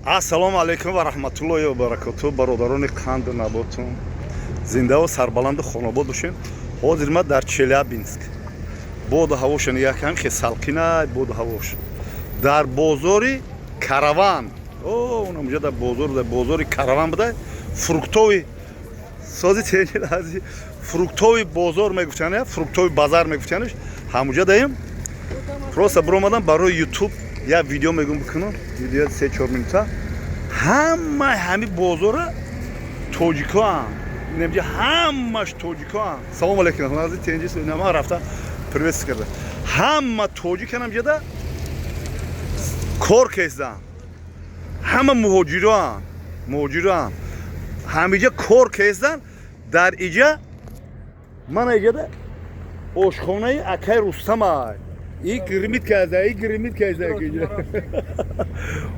Ассалому алайкум ва раҳматуллоҳи ва баракоту, бародарони қанду наботум, зиндаву сарбаланду хонобод бошем. Ҳозир ма дар Челябинск. Боду ҳавоша нигоҳ кардам, хе салқинай боду ҳавош. Дар бозори Караван, о, унамҷа дар бозор, дар бозори Караван буда, фруктовый сози тенилази, фруктовый бозор мегуфтян, фруктовый базар мегуфтянаш, ҳамуҷа даем. Просто биромадам барои Ютуб як видео мегум бикунам, видео 3-4 минута. Ҳама ҳами бозора тоҷикоам, инамҷа ҳамаш тоҷикоам. Салому алейкум, нази тенҷи, ма рафта привет карда. Ҳама тоҷикан, ҳамҷада кор кесдан, ҳама муҳоҷироам, муҳоҷироам, ҳамиҷа кор кесдан. Дар иҷа мана иҷада ошхонаи акай Рустамай. И гримит каза, и гримит каза,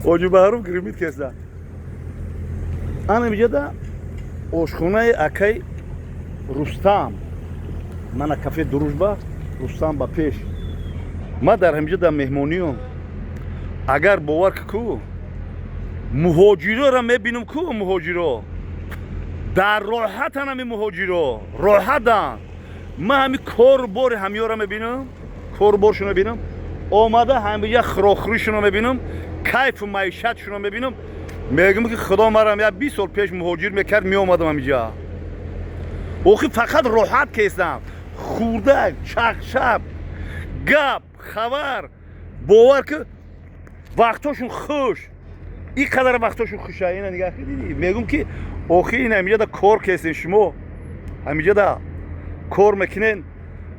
оҷи Баҳрум гримит каза. Ана иҷада ошхонаи акай Рустам, мана кафе «Дружба», Рустам ба пеш. Ма дар ҳамиҷа дар меҳмониём. Агар бовар ку, муҳоҷироро мебинам ку, муҳоҷиро дар роҳатан, ҳами муҳоҷиро роҳатан. Ма ҳами кору бори ҳамиёро мебинам, кору боршуно мебинам, омада ҳамиҷа хӯрокхӯришуно мебинам, кайфу маишатшуно мебинам, мегӯм, ки худо марам як 20 сол пеш муҳоҷир мекард, меомадам ҳамиҷа. Охи фақат роҳат кестам, хурдак, чақчақ, гап, хабар, бовар ки, вақтошун хуш, ин қадар вақтошун хуша. Ина нигаҳ дидӣ, мегӯм, ки охи ин ҳамиҷада кор кестем, шумо ҳамиҷада кор мекунен,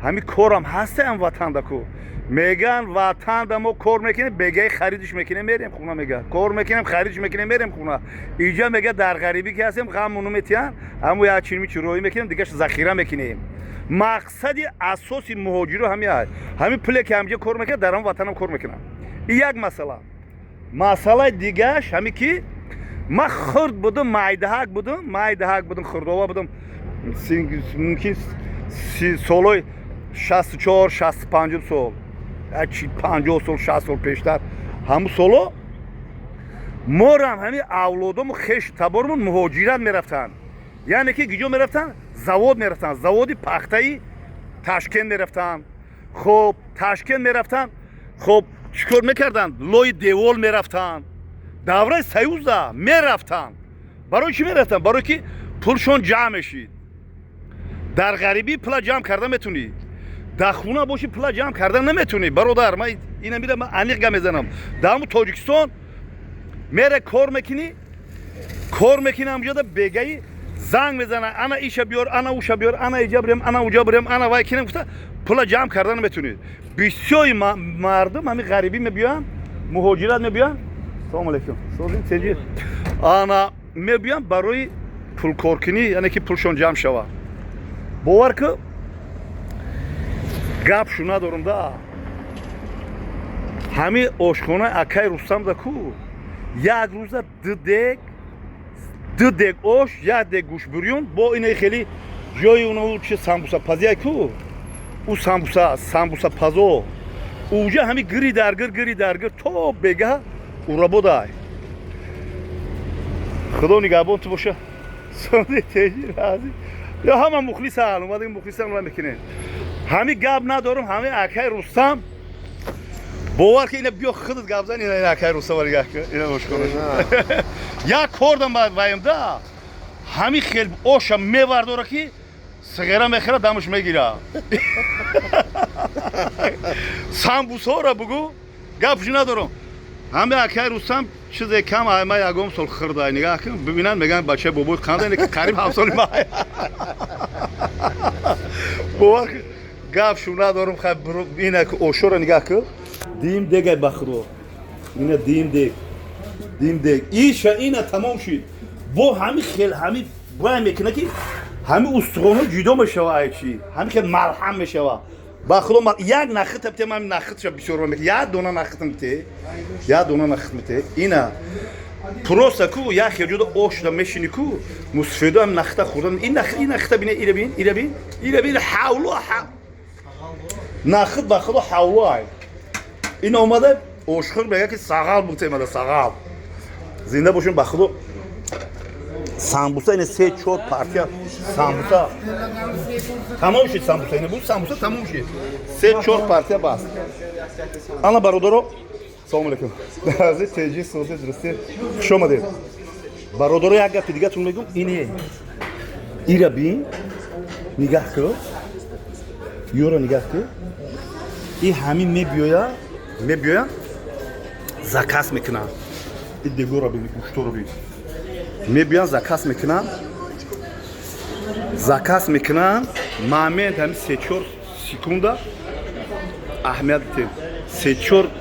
ҳами корам ҳастаам ватанда ку. Меган, ватанда мо кор мекунем, бегаи харидиш мекунем, мерем хона. Мега, кор мекунем, харидиш мекунем, мерем хона. Иҷа, мега, дар ғарибӣ ки ҳастем, ғаммону метиҳан, ҳамо як чирми чироӣ мекунем, дигаш захира мекунем. Мақсади асоси муҳоҷиро ҳами аст, ҳамин пуле ки ҳамҷа кор мекунад, дар ҳам ватанам кор мекунам. И як масъала. Масъалаи дигааш ҳами ки ман хурд будум, майдаҳак будум, майдаҳак будум, хурдова будум, мумкин солҳои 64, 65-ум сол, 50 сол, 60 сол пештар, ҳамун соло морам ҳами авлодому хешу табормон муҳоҷират мерафтанд. Яъне ки гиҷо мерафтанд? Завод мерафтанд, заводи пахтаи Ташкент мерафтанд. Хоб, Ташкент мерафтанд. Хоб, чӣ кор мекарданд? Лои девол мерафтанд. Давраи Союза мерафтанд. Барои чӣ мерафтанд? Барое ки пулшон ҷамъ мешид. Дар ғарибӣ пула ҷамъ карда метунӣ, дар хона бошӣ, пула ҷамъ карда наметунӣ, бародар. Ман ина мира, ман аниқ гап мезанам. Дар ҳамун Тоҷикистон мере, кор мекунӣ, кор мекунӣ, ҳамҷода бегаи занг мезана: ана иша биёр, ана уша биёр, ана иҷа бирем, ана уҷа бирем, ана вай кинем гуфта, пула ҷамъ карда наметунӣ. Бисёри мардум ҳами ғарибӣ мебиёянд, муҳоҷират мебиёянд. Салому алейкум, созин, теҷи. Ана мебиёянд барои пулкоркунӣ, яъне ки пулшон ҷамъ шавад. Бовар ку, гапшу надорум да, ҳами ошхона акай Рустам да ку, як рӯза ду дег, ду дег ош, як дег гӯшбурён, бо инаи хеле ҷои уна чи самбусапазия ку, ӯ самбуса, самбусапазо уҷа ҳами гири даргир, гири даргир, то бега урабодай. Худо нигаҳбон ту боша. Ё ҳама мухлисан омадем, мухлисан мекунем. Ҳами гап надорум, ҳами акай Рустам, бовар ки, ина биё, худат гап зан. Ина акай Рустам, нигаҳ кун, ина ошкоро як кордам ваем да, ҳами хел оша мевардора, ки сиғера мехӯра, дамаш мегира. Самбусҳоро бугӯ, гапш надорам. Ҳами акай Рустам чизе кам, ма ягон сол хирда, нигаҳ кун, бибинанд, мегӯянд, бачаи бобои қанда, ки қариб ҳамсоли ма. Бовар ки, гапшу надорум. Хай, ина ошоро нигаҳ кун, дим дегай, ба худо, ина дим дег, дим дег иша, ина тамом шид. Бо ҳами хел ҳами вай мекуна, ки ҳами устухонҳо ҷудо мешава, ай чи ҳами хел марҳам мешава. Ба худо, як нахита бите, ман нахитша бисёр мек, як дона нахитам бите, як дона нахит бите. Ина просто ку, як хел ҷудо ош шуда мешини ку, мусфедо ҳам нахита хӯрдан. Ин нахит, ин нахита бине, ира бин, ира бин, ира бин, ҳавло нахит, ба худо, ҳавло ай. Ин омада ошхӯр мега, ки сағал бутемада, сағал. Зинда бошем, ба худо, самбуса ине, се чор партия самбуса тамом шид. Самбуса ине буд, самбуса тамом шид, се чор партия бас. Ана, бародаро, салому алейкум. Ази теҷи созе дурусте, хуш омадед, бародаро. Як гапи дигатон мегум: ине, ира бин, нигаҳ кӯ, ёро нигаҳ кӯ. И ҳамин мебиёя, заказ мекунанд. И дегора бин, гӯшторо бин. Мебиёян, заказ мекунанд, заказ мекунанд. Момент ҳамин 3-4 секунда аҳамият дитем,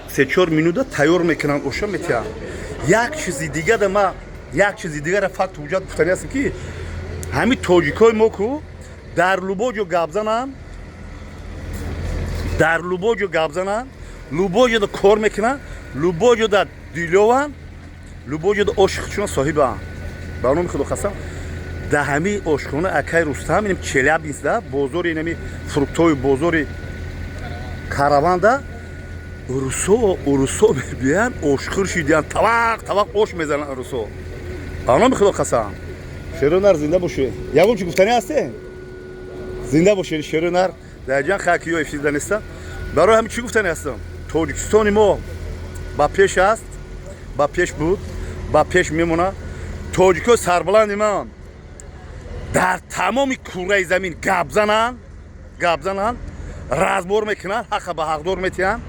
се чор минута тайёр мекунанд, оша метиҳанд. Як чизи дигада ма, як чизи дигара факт ҳуҷҷат гуфтани ҳастем, ки ҳамин тоҷикои мо ку дар любой ҷо гап зананд, дар любой ҷо гап зананд, любой ҷода кор мекунанд, любой ҷода дилёванд, любой ҷода оши худшона соҳибанд. Ба номи худо қасам, дар ҳамин ошхона акай Рустам, инам Челябинск да, бозори инами фруктои бозори Караванда, урусо, урусо мебиёянд, ошхӯр шидиянд, тавақ тавақ ош мезананд урусо. Ба номи худо қасам, шеру нар, зинда бошед. Ягон чи гуфтанӣ ҳасте? Зинда бошед, шеру нар. Даҷан хакиё эфида неста. Барои ҳамин чӣ гуфтанӣ ҳастам? Тоҷикистони мо ба пеш аст, ба пеш буд, ба пеш мемонад. Тоҷикои сарбаланди ман дар тамоми кураи замин гап зананд, гап зананд, разбор мекунанд, ҳаққа ба ҳақдор метиҳанд.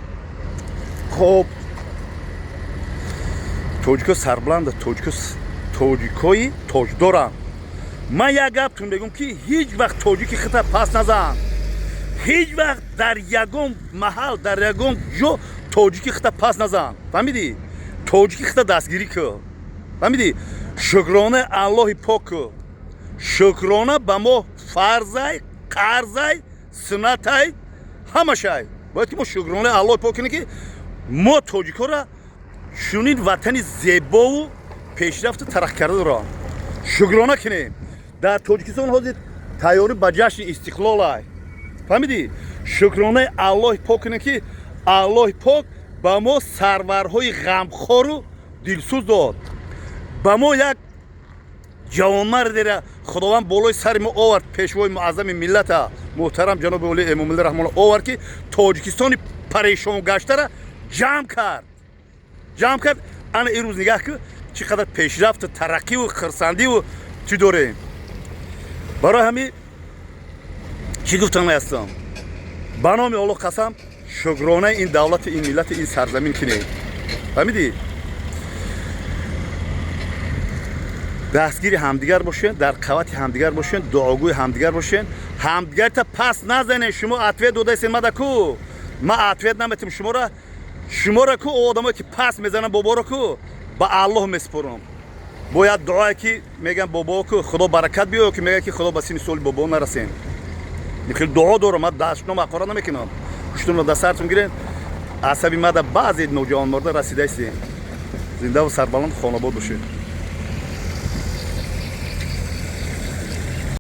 Хоб, тоҷико сарбаланда, тоҷико, тоҷикои тоҷдоранд. Ман як гаптон мегӯм, ки ҳеҷ вақт тоҷики хита пас назан, ҳеҷ вақт дар ягон маҳал, дар ягон ҷо тоҷики хита пас назан. Фаҳмидӣ? Тоҷики хита дастгирӣ кӯ, фаҳмидӣ? Шукрона Аллоҳи пок кӯ. Шукрона ба мо фарзай, қарзай, суннатай, ҳамашай. Бояд ки мо шукронаи Аллоҳи пок кунем, ки мо тоҷикҳоро чунин ватани зебову пешрафту тараққикарда дорам. Шукрона кунем. Дар Тоҷикистон ҳозир тайёрӣ ба ҷашни истиқлолай, фаҳмидӣ? Шукронаи Аллоҳи пок кунем, ки Аллоҳи пок ба мо сарварҳои ғамхору дилсӯз дод, ба мо як ҷавонмардера Худованд болои сари мо овард, пешвои муаззами миллата, муҳтарам ҷаноби олии Эмомалӣ Раҳмон овард, ки Тоҷикистони парешонгаштара ҷамъ кард, ҷамъ кард. Ана имрӯз нигаҳ ки чӣ қадар пешрафту тараққиву хирсандиву чӣ дорем. Барои ҳамин чӣ гуфтан ҳастам? Ба номи Аллоҳ қасам, шукронаи ин давлати, ин миллати, ин сарзамин кинем, фаҳмидӣ? Дастгири ҳамдигар бошен, дар қавати ҳамдигар бошен, дуогӯи ҳамдигар бошен, ҳамдигарта пас назанен. Шумо ответ додаистен мада ку, ма ответ наметем шуморо. Шуморо ку, одамое ки пас мезананд, боборо ку ба Аллоҳ месупорам. Бояд дуое ки меган бобо ку Худо баракат биё, ки меган ки Худо ба сини соли бобо нарасен. Хеле дуо дорам, ман дастшуно мақора намекунам. Хуштунро дар сартон гирен. Асаби мада баъзе ноҷавонмарда расидаистем. Зиндаву сарбаланд, хонобод бошед.